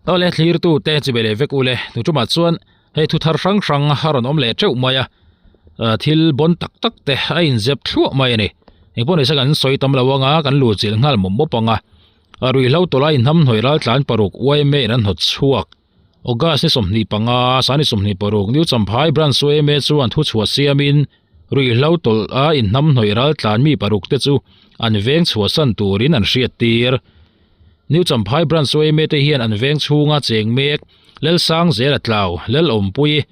Awle thlirtu te chi ve leh vek ule tu tumah chuan hei thu thar hrang hrang a rawn awm leh teuh mai a thil bawn tak tak te a inzep thluah mai a ni engpawh nise kan sawi tam lo anga kan luh chilh nghal mawp mawp ang a ruihhlo tawlai hnamhnawih ral tlan paruk yma in an hnawt chhuak August ni 25 sani 26 New Champhai Branch yma chuan thu chhuah siamin ruihhlo tawlh a inhnamhnawih ral tlan mi paruk te chu an veng chhuahsan turin an hriat tir. New Champhai Branch yma te hian an veng chhunga cheng mek Lelsang Zela Tlau, Lalawmpui,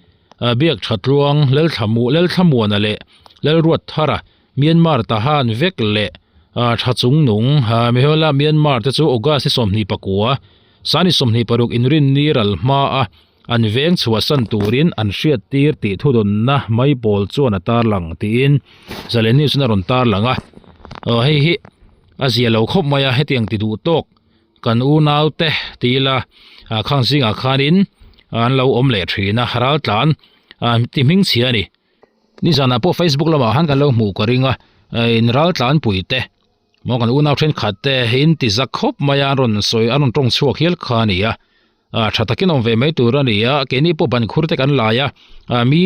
Biak Thatluang, Lalthlamu, Lalthlamuana leh Lalruat Thara, Myanmar Tahan vek leh Tha Chungnung, Mihola Myanmar te chu August ni 29, Sani 26 inrinni ral hma a an veng chhuahsan turin an hriat tir tih thudawnna mai pawl chuan a tarlang tiin Zalen News in a rawn tarlang a. Hei hi a zia lo khawp mai a hetiang ti duh tawk kan unau te ti ila khang zingah khanin an lo awm leh thin a ral tlan ti hming chhia a ni nizanah pawh facebook lamah khan kan lo hmuh ka ring a in ral tlan pui te maw kan unau thenkhat te in ti zak khawp mai a an rawn sawi an rawn tawng chhuak hial kha a ni a tha takin awm ve mai tur a ni a keini pawh ban khur te kan lai a mi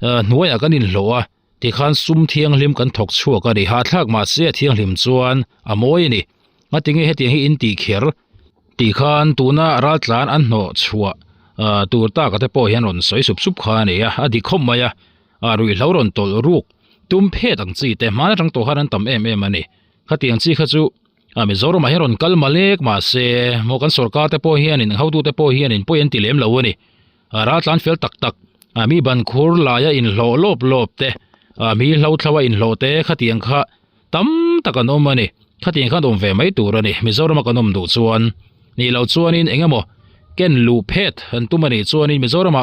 hnuaiah kan inhlawh a. Tikhan sum thianghlim kan thawk chhuak a ni. Hahthlak mahse a thianghlim chuan a mawi a ni. Ngatinge hetiang hi in tih kher? Tikhan tuna raltlan an hnawh chhuah tur taka te pawh hian rawn sawi sup sup kha a ni a, a dik khawp mai a. Ruihhlo rawn tawlh ruk tum phet ang chi te hman atang tawh khan an tam em em a ni. Khatiang chi kha chu Mizoramah hian rawn kal malek mahse maw kan sorkar te pawh hianin hotute pawh hianin pawi an ti lem lo a ni. Raltlan fel tak tak, mi ban khur laia inhlawh lawp lawp te, mi hlo thlo a inhlawh te khatiang kha tam tak an awm a ni. Khatiang khan awm ve mai tur a ni. Mizorama kan awm duh chuan nih loh chuanin eng emaw ken luh phet an tum a nih chuanin Mizorama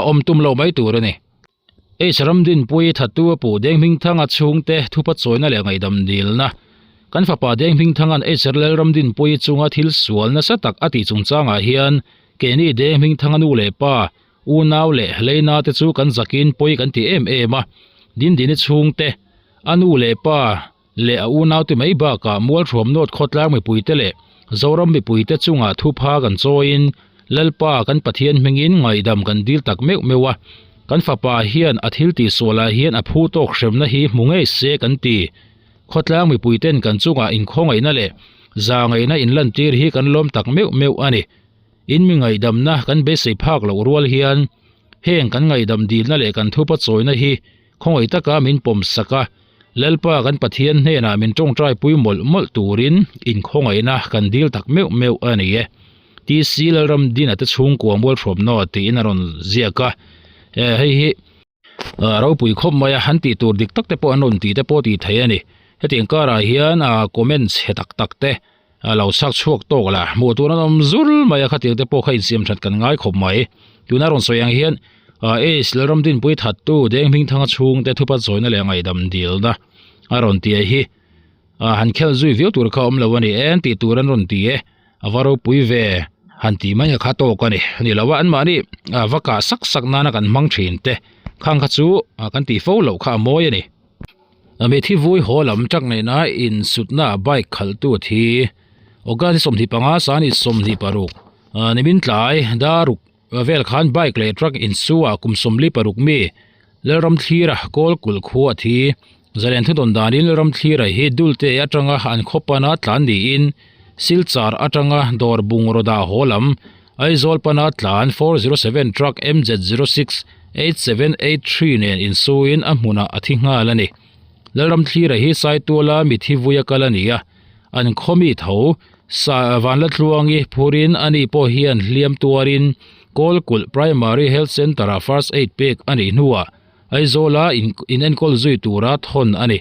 awm tum lo mai tur a ni. H Ramdinpui Thattu a puh Denghmingthanga chhungte thupa chawina leh ngaihdam dilna. Kan fapa Denghmingthanga'n H Lalramdinpui chunga thil sual nasa tak a tih chungchangah hian keini Denghmingthanga nu leh pa, unau leh leina te chu kan zakin pawi kan ti em em a. Dindini chhungte, a nu leh pa leh a unaute mai bakah Mualthuam North khawtlang mipuite leh Zoram mipuite chungah thupha kan chawiin Lalpa kan Pathian hmingin ngaihdam kan dil tak meuh meuh a, kan fapa hian a thil tihsualah hian a phu tawk hremna hi hmu ngei se kan ti. Khawtlang mipuiten kan chungah inkhawngaihna leh zahngaihna inlantir hi kan lawm tak meuh meuh a ni. In mi ngaihdamna kan beisei phak loh rual hian heng kan ngaihdam dilna leh kan thupa chawina hi Khawngaih taka min pawm sak a, Lalpa kan Pathian hnenah min tawngtai pui mawlh mawlh turin inkhawngaihna kan dil tak meuh meuh a ni e. TC Lalramdina te chhungkua Mualhrawmnaw tiin a rawn ziak a, hei hi ropui khawp mai a, an tih tur dik tak te pawh an rawn tih te pawh tih theih a ni. Hetiang karah hian comment chhe tak tak te lo chak chhuak tawk la, hmuh tur an awm zul mai a, khatiang te pawh kha insiam that kan ngai khawp mai. Tuna rawn sawi ang hian Ace Lalramdinpui thattu Denghmingthanga chhungte thupa chawina leh ngaihdam dilna a rawn ti a hi han khel zui viau tur kha awm lo a ni en tih tur an rawn ti e, a va ropui ve han tih mai a kha tawk a ni. Ni lo a, anmahni va kah sak sak nana kan hmang thin te khang kha chu kan tih fo loh kha a mawi a ni. Mithi vui haw lam truck nena insutna bike khalhtu a thi. August ni 25 sani 26 nimin tlai daruk vel khan bike leh truck insuah kum 46 mi Lalramthlira kawl kulh khu a thi. Zalen thudawn danin Lalramthlira hi Dulte atanga an khaw pana tlan niin Silchar atanga dawr bungraw dah haw lam Aizawl pana tlan 407 truck MZ06 8783 nen insuin a hmunah a thi nghal a ni. Lalramthlira hi Saituala mithi vui a kal a ni a, an khaw mi tho sa Vanlatluangi phurin ani pawh hian hliam tuarin Kawlkulh Primary Health Centre-ah First Aid pek a nih hnuah Aizawla inenkawl zui tura thawn a ni.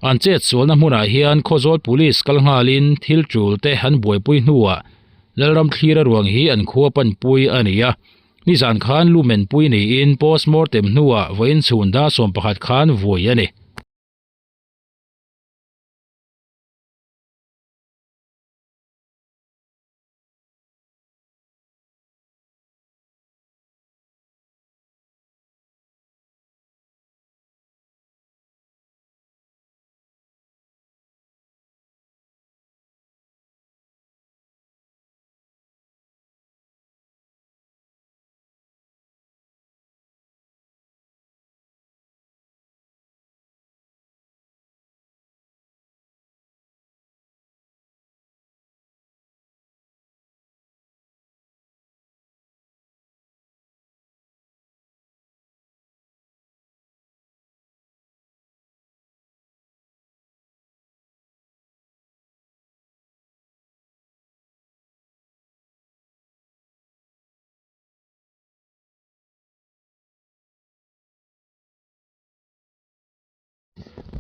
An chet sualna hmunah hian Khawzawl Police kal nghalin thil tul te an buaipui hnuah Lalramthlira ruang hi an khua panpui a ni a. Nizan khan lumen pui niin postmortem hnuah vawiin chhun da 11 khan vui a ni.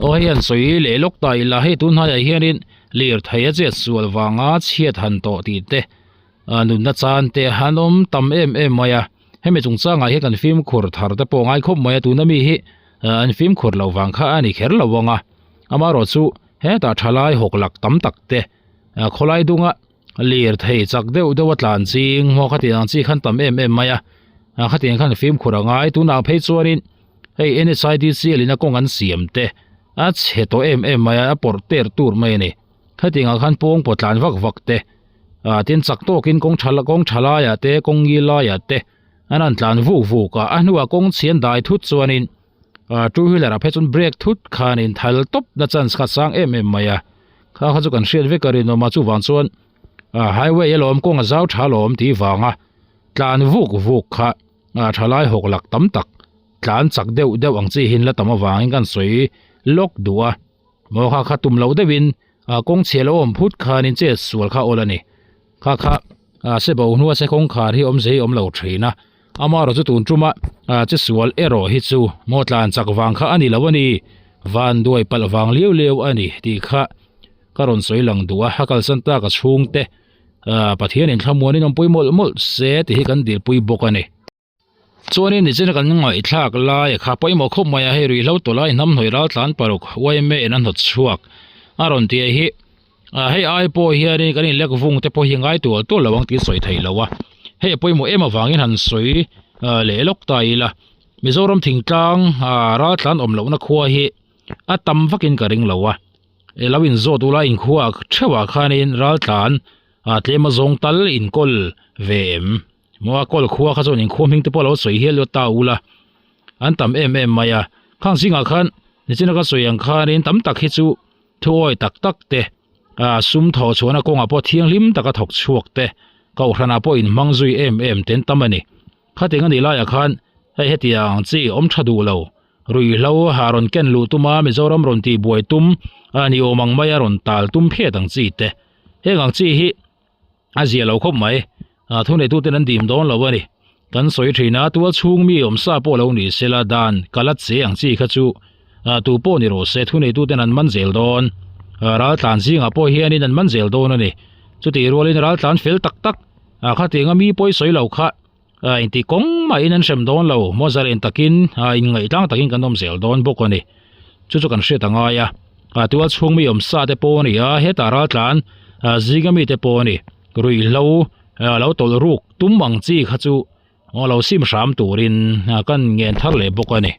Aw hei han sawi leh lawk ta ila hei tun hnaiah hianin lirthei a chet sual vanga chhiat han tawh tih te ah nunna chan te an awm tam em em mai a hemi chungchangah hian kan fimkhur thar te pawh a ngai khawp mai a tuna mi hi ah an fimkhur loh vang kha a ni kher lo ang a amaherawh chu hetah thalai hawk lak tam tak te ah khawlai dunga lirthei chak deuh deuh a tlan ching maw khatiang ang chi khan tam em em mai a ah khatiang khan fimkhur a ngai tunah phei chuanin hei N_H_I_D_C_L in a kawng an siam te a chhe tawh em em mai a a pawrh ter tur mai a ni khatiang ah khan pawng pawh tlan vak vak te ah tin chak tawkin kawng tha kawng tha laiah te kawng ngil laiah te an han tlan vuk vuk a a hnuah kawng chhian dai thut chuanin ah two wheeler ah phei chuan brake thut khanin thal tawp na chance kha a sang em em mai a kha kha chu kan hriat vek a rinawm a chuvang chuan ah highway alawm kawng a zau tha alawm tih vanga tlan vuk vuk kha ah thalai hawk lak tam tak tlan chak deuh deuh ang chi hin la tam avangin kan sawi lawk duh a maw kha kha tum loh deuhin ah kawng chhia lo awm phut khanin chet sual kha awl a ni kha kha ah se bo hnua se kawngkhar hi awm zei awm lo thin a amaherawh chu tun tuma ah che sual erawh hi chu maw tlan chak vang kha a ni lo a ni vanduai palh vang liau liau a ni tih kha ka rawn sawi lang duh a a kalsan tak a chhungte ah Pathian in thlamuanin awmpui mawlh mawlh se tih hi kan dilpui bawk a ni. Chuanin nichina kan ngaihthlak lai kha pawimawh khawp mai a, hei ruihhlo tawlai hnamhnawih raltlan paruk yma in a hnawt chhuak a rawn tih hi ah hei ai pawh hianin kan inlek vung te pawh hi ngai tual tual lo ang tih sawi theih lo a, hei a pawimawh em avangin han sawi leh lawk ta ila Mizoram thingtlang ah raltlan awm lohna khua hi a tam vakin ka ring lo a, e lo inzawt ula inkhua theuhah khanin raltlan ah tlem a zawng tal inkawl ve em. Maw a kawl khua kha chuan inkhua hming te pawh a lo sawi hial ta ula an tam em em mai a khang zingah khan nichina ka sawi ang khanin tam tak hi chu thuawi tak tak te ah sum thawh chhuahna kawngah pawh thianghlim taka thawk chhuak te kohhranah pawh inhmang zui em em te an tam a ni khatiang a nih laiah khan hei hetiang chi awm tha duh lo ruihhlo ha rawn ken luh tuma Mizoram rawn tih buai tum a ni awm ang maia rawn tal tum phiat ang chi te heng ang chi hi a zia lo khawp mai ah thu neituten an dim dawn lo a ni kan sawi thin a tual chhung mi awm sa pawh lo ni sela dan kala che ang chi kha chu ah tu pawh ni rawh se thu neituten an man zel dawn ah ral tlan zingah pawh hianin an man zel dawn a ni chutih rualin ral tlan fel tak tak ah khatianga mi pawi sawi lo kha ah intih kawng mahin an hrem dawn lo maw zalen takin ah inngaihtlang takin kan awm zel dawn bawk a ni chu chu kan hriat a ngai a ah tual chhung mi awm sa te pawh a ni a hetah ral tlan ah zinga mi te pawh a ni ruihhlo ah lo tawlh ruk tum ang chi kha chu aw lo sim hram turin ah kan ngen thar leh bawk a ni.